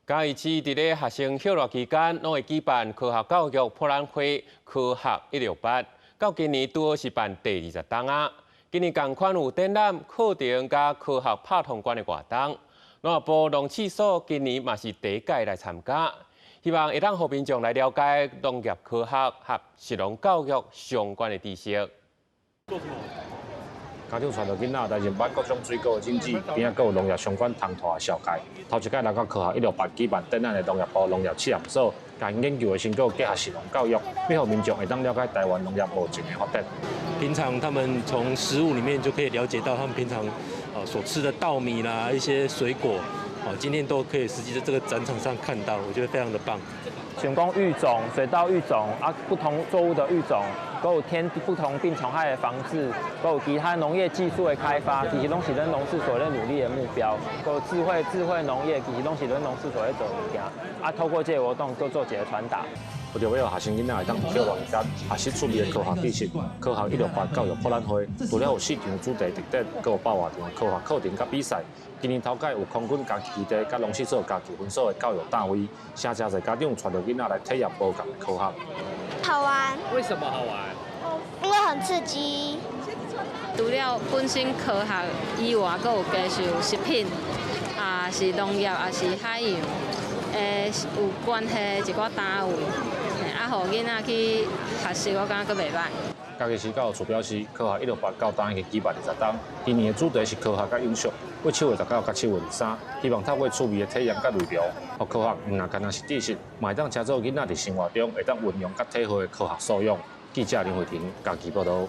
嘉義市佇咧學生歇熱期間，攏會舉辦科學教育博覽會，科學一六八。到今年拄好是辦第二十冬啊！今年仝款有展覽、課程佮科學拍銅管的活動。農業部農試所今年嘛是第一屆來參加，希望會當予民眾來了解農業科學和食農教育相關的知識。家長帶著囡仔來認捌各種水果的種子，邊仔閣有農業相關通圖的紹介。頭一擺來到科學一六八舉辦展覽的農業部農業試驗所，共研究的成果結合食農教育，欲予民眾會當了解台灣農業無症的發展。平常他們從食物裡面就可以了解到他們平常所吃的稻米啦，一些水果，哦，今天都可以實際在這個展場上看到，我覺得非常的棒。像講育種、水稻育種啊，不同作物的育種，閣有天不同病蟲害的防治，閣有其他農業技術的開發，其實攏是咱農試所咧努力的目標。閣有智慧農業，其實攏是咱農試所咧做的物件。啊，透過這個活動，閣做一個傳達。為著欲予學生囡仔會當佇歇熱期間學習趣味的科學知識，科學一六八教育博覽會，除了有四場主題特展，閣有百外場科學課程佮比賽。今年頭擺有空軍家基地佮農試所嘉義分所的教育單位，誠濟家長帶著囡仔來體驗無仝的科學。好玩。為什麼好玩？因為很刺激。除了本身科學以外，閣有加上食品，也是農業，也是海洋，有關係一寡單位，啊，予囡仔去學習，我感覺閣袂䆀。嘉義市教育處表示，科學一六八到今已經舉辦二十冬，今年的主題是科學佮永續，對7月19到7月23，希望透過趣味的體驗佮內容，予科學毋但干焦是知識，嘛會當成做囡仔佇生活中會當運用佮體會的科學素養。記者林慧婷嘉義報導。